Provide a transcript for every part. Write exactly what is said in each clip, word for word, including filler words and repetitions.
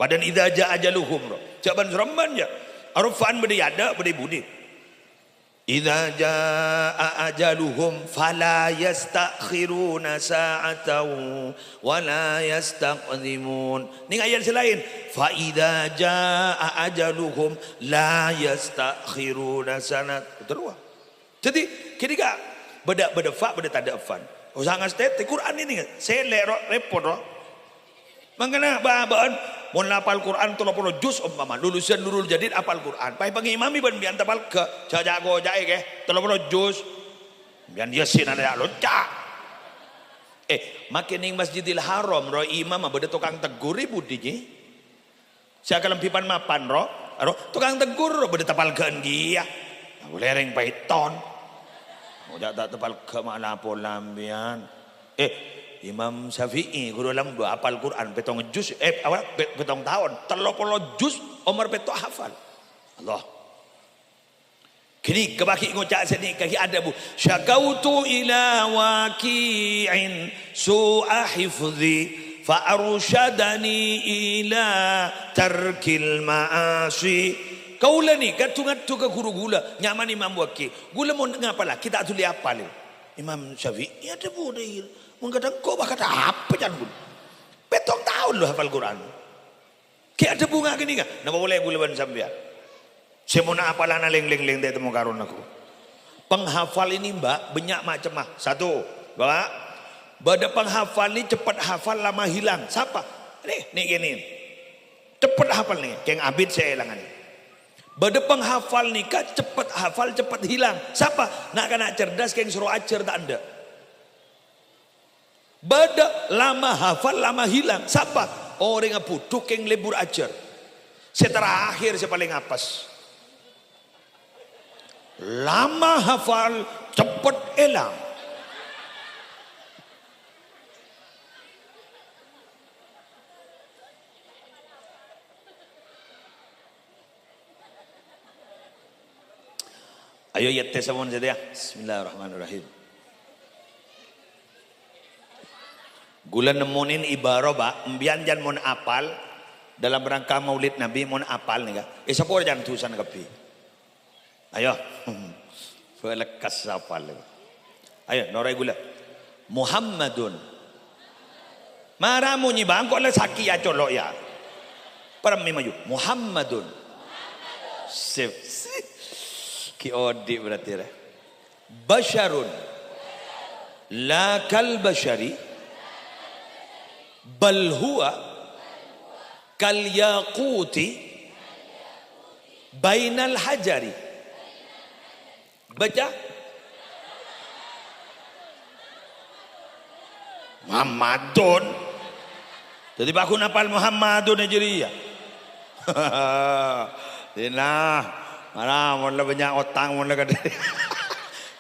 Padahal idza jaa ajaluhum, ro. Jhâ' bân-srembân, jâ. Arobbhâ'ân bâdâ è adâ', bâdâ è budi. Idza jaa ajaluhum fala yasta'khiruna sa'atan wa la yastaqdimun. Neng ayat sè laèn, "Fa idza jaa ajaluhum la yasta'khiruna sanat." Terus. Dhâddhi, ghânèka, bâdâ, bâdâ fa, bâdâ tadâ' fan. Osa ngastètè, Qur'an ini, sèlè', ro, rèpot, ro. Mangkana, bâ-, bâ'ân, mon apal Qur'an tello polo juz, ompama, lulusan Nurul Jadid apal Qur'an. Pas èpangimami bân bi'ân tapalga, jhâ'-jhâ' koca'è, kè, tello polo juz. Bi'ân Yasin ana ya' lonca'. Eh, makkè neng Masjidil Haram, ro, imam, bâdâ tokang teggur, è budi, jhi. Sè akalambhi pan-mapan, ro, ro, tokang teggur, ro, bâdâ tapalga'an kèya. Polè rèng Paiton. Ojhâ' ta' tapalga' ma' la-pola sampèyan. Eh, Imam Syafi'i, ghuru lambâ', apal Qur'an pètong juz, eh, apa, pè-, pètong taon, tello polo juz, omor pètto' hafal. Allah. Ghânèka bâgi ngoca' sè nèka ghi' adhâbu, "Syakautu ila Waqi'in su'a hifzi, fa arsyadani ila tarkil ma'asi." Kaulâ nèka ngadu-ngadu ka ghuru ghulâ, nyamana Imam Waqi'. Ghulâ mon ngapallaghi ta' dhuli apal. Imam Syafi'i adhâbu, "Mon kadhâng ko' bâ' kadhâ' apa can ghulâ? Pètto' taon lo hafal Qur'an." Ghi' adhâbu nga' ghânèka, napa polè ghulâ bân sampèyan? Sè mon apalana lèng-lèng, lèng ta' ètemmo karona ghu. Penghafal ini, Mbak, banyak macemma. Satu, Bapak, bâdâ penghafal ni ceppet hafal, lama hilang. Sapa? Nè, nè, kènè. Ceppet hafal nè, Kèng Abid sè èlangan. Bâdâ penghafal nèka ceppet hafal, ceppet hilang. Sapa? Na'-kana' cerdas, Kèng soro ajhâr ta' endâ'. Bâdâ lama hafal, lama hilang. Sapa? Orèngnga budhu kèng lebur ajhâr. Sè terakhir sè palèng apes. Lama hafal, ceppet èlang. Ayo, yâ, tes sampon satèya. Bismillahirrahmanirrahim. Ghulâ nemmonè ibarat, Pak, empèyan jhân mon apal, dalam rangka Maulid Nabi mon apal nèka. Eh, sapora jhân dhusana kabbhi. Ayo. Bâlekkas apal. Ayo, noro'è ghulâ. Muhammadun. Mara monyè bâ'ân ko' la sakè' ya colo' ya. Paremmè maju. Muhammadun. Sip. Ghi' odi' berarti, rè. Basyarun. La kal basyari. Bal huwa kal yaquti bainal hajari. Baca. Muhammadun. Dhâddhi, pagghun apal Muhammadun jârèya. Dina, mara, mon la bânnya' otang, mon la kadhi.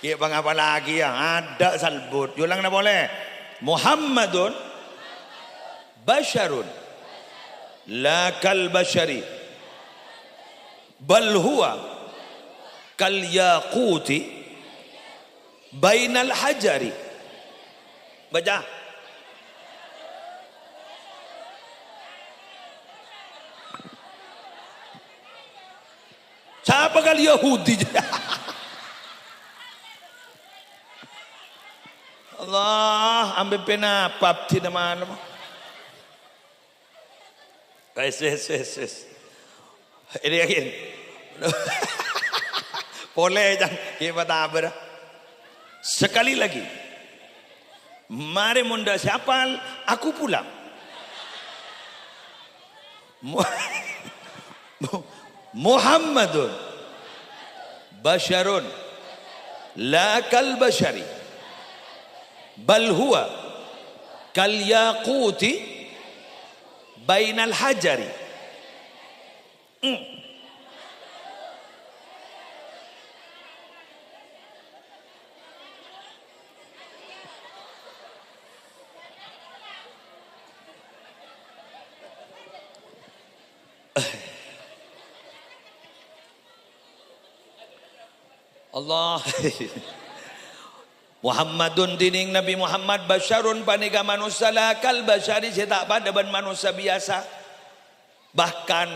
Ghi' pangapallaghi, ya. Adâ' salbut. Yolangna polè. Muhammadun basyarun la kal basyari. Bal huwa kal yaquti bainal hajari. Baca. Sapa kal Yahudi? Allah, ampe' pena abdhina malem. Wes, wes, wes, wes. Ini yakin. Polè, Cang. Ghi' patabâr. Sekali lagi. Marè mon dâ' sè apal, aku pulang. Mu-, Mu-, Muhammadun basyarun la kal basyari. Bal huwa kal yaquti bainal hajari. Hmm. Allah. Muhammadun, dhinèng Nabi Muhammad, basyarun, panèka manossa, la kal basyari, sè ta' padâ bân manossa biyasa. Bahkan,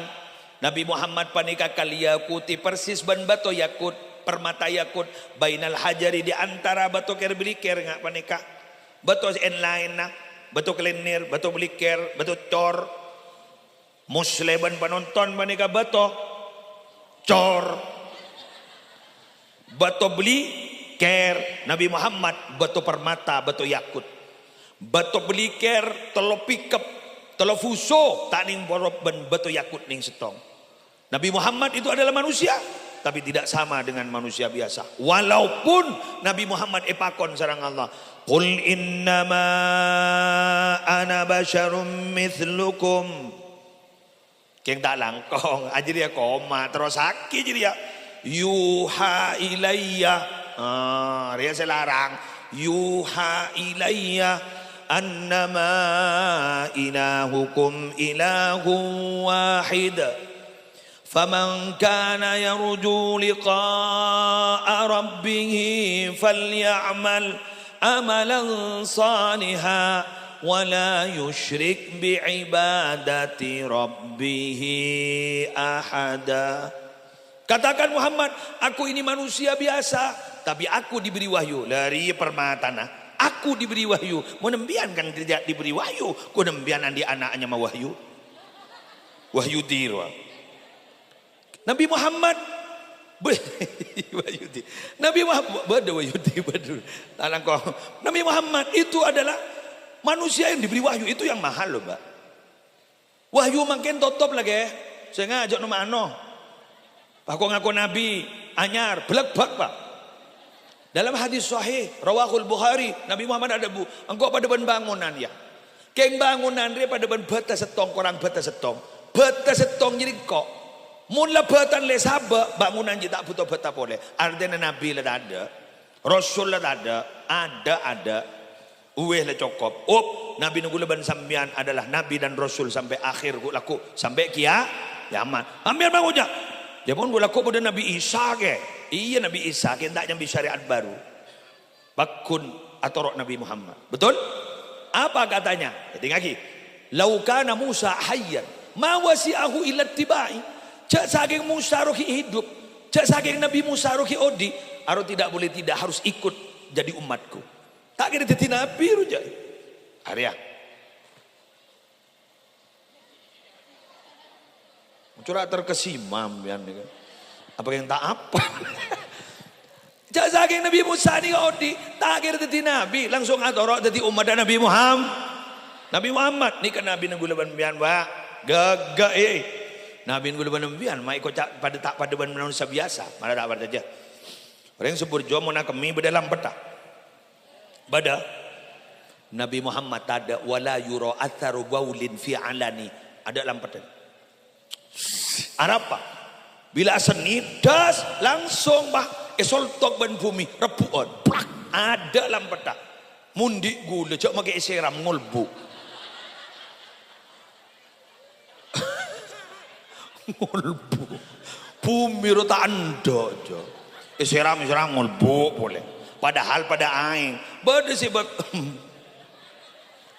Nabi Muhammad panèka kaliyakuti persis bân bâto yakut, permata yakut, bainal hajari, di antara bâto kèr-bâlikèr nga' panèka. Bâto sè èn-laènna, bâto kalènèr, bâto bâlikèr, bâto cor. Musleh bân panonton panèka bâto cor. Bâto bâlikèr, Nabi Muhammad bâto permata, bâto yakut. Bâto bâlikèr tello pèkkep, tello fuso, ta' nèng porop bân bâto yakut nèng sèttong. Nabi Muhammad itu adalah manusia, tapi tidak sama dengan manusia biasa. Walaupun Nabi Muhammad èpakon sareng Allah, "Qul innama ana basyarum mitslukum." Kèng ta' langkong, ajârèya koma, terrosaghi jârèya. "Yuha ilayya." Ah, rèya sè larang. "Yuha ilayya annama ilahukum ilahun wahid. Faman kana yarju liqa'a rabbih falya'mal amalan salihan wa la yusyrik bi ibadati rabbih ahada." Katakan, Muhammad, "Aku ini manusia biasa, tapi aku diberi wahyu." Lah, rèya permatana. "Aku diberi wahyu." Mon empèyan kan tidak diberi wahyu, kon empèyan andi' ana' nyama Wahyu. Wahyudi rowa. Nabi Muhammad, Wahyudi. Nabi Muhammad, bâdâ Wahyudi, bâdâ. Talangko. Nabi Muhammad itu adalah manusia yang diberi wahyu. Itu yang mahal loh, Mbak. Wahyu mangkèn totop lagi. Sènga' jhâ' no-mano. Pako ngako nabi, anyar, belebbak, Pak. Dalam hadis sahih, rawahul Bukhari, Nabi Muhammad adhâbu, "Engko' padâ bân bangunan, ya. Kèng bangunan rè padâ bân bâta sèttong, korang bâta sèttong. Bâta sèttong jârèya engko'. Mon la bâtana la èsabâ', bangunan jiyâ ta' bhuto bâta polè." Artèna nabi la tadâ', rasul la tadâ', adâ', adâ'. Uwis la cokop. Up, Nabi nèng ghulâ bân sampèyan adalah nabi dan rasul sampè' akhir ghu-, lagghu', sampè' kiya-, kiyamat. Sampèyan ma' ngoca', "Ya pon ghu-, lagghu' padâ Nabi Isa kè." Iyâ, Nabi Isa kè ta' nyambi syariat baru. Pagghun atoro' Nabi Muhammad. Betul? Apa katanya? Èdingngaghi. "Lau kana Musa hayyan, ma wasi'ahu illa ittiba'i." Jhâ' sakèng Musa rowa ghi' hidup, jhâ' sakèng Nabi Musa rowa ghi' odi', aro tidak boleh tidak harus ikut jadi umatku. Ta' kèra dhâddhi nabi, ro, jâ'. Arèya. Cora' terkesima, sampèyan nèka. Apa yang tak apa? Jhâ' sakèng Nabi Musa nèka odi', ta' kèra dhâddhi nabi, langsung atoro' dhâddhi ommaddhâ Nabi Muham-, Nabi Muhammad. Nèka nabi nèng ghulâ bân sampèyan, Pak. Ghâghâ, eh. Nabi nèng ghulâ bân sampèyan, ma' èkoca' padâ ta' padâ bân manossa biyasa, mara ta' parcajâ. Orèng sè burjâ mon akemmè bâdâ lampetta. Bâdâ. Nabi Muhammad tadâ', "Wala yura atsaru baulin fi alani." Adâ' lampetta. Arapa? Bilâ asennè, das, langsung, Pak, èsoltok bân bhumè, rebbhu'ân. Plak! Adâ' lampetta. Mon dhi' ghulâ, jhâ' makè èsèram, ngolbu'. Ngolbu'. Bhumè ro ta' endâ', jâ. Èsèram, èsèram, ngolbu' polè. Padahal padâ aèng. Bâdâ sè bâk-,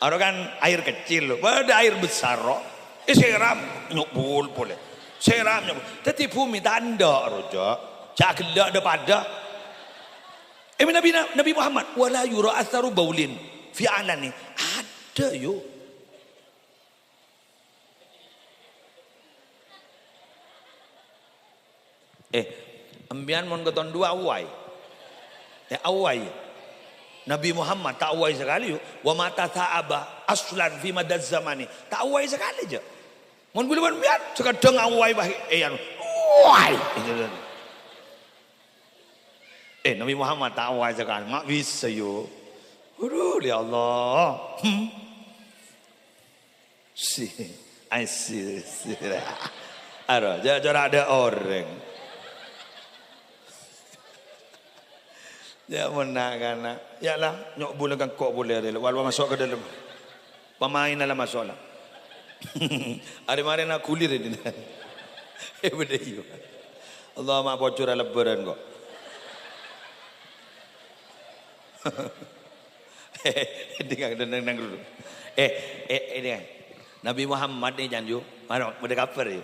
aro kan air kecil, bâdâ air besar, ro. Èsèram, nyo'bul polè. Sèram, nyo'bul. Dhâddhi bhumè ta' endâ', ro, jâ. Jhâ' ghellâ' dâ-padâ. Eh, Nabi, Nabi Muhammad, "Wala yura atsaru baulin fi alani." Adâ', yo. Eh, empèyan mon katon duwâ' awai. Eh, awai. Nabi Muhammad ta' awai sakalè, yo. Wa ma tatsa'aba aslan fi madaz zamani. Ta' awai sakalè, jâ. Mon ghulâ bân empèyan, sakadhâng awai, bah, eh, anu. Awai. Eh, Nabi Muhammad ta' awai sakalè. Ma' bisa, yo. Aduh, ya Allah. Hmm. Si, ai, si, si. Aro, jâ', jâ' ra adâ' orèng. Jâ' mon na'-kana'. Ya lah, nyo'bul engko' polè rè, wal maso' ka dâlem. Pamaènna la maso' la. Arè marèna ghulir ini. Eh, bâdâ, iyâ. Allah, ma' pojhur alèbârân ko'. Dingngak, dingngak, dingngak dulu. Eh, eh, eh, dingngak. Nabi Muhammad nè, can, yu. Ano, bâdâ kabhâr, yu.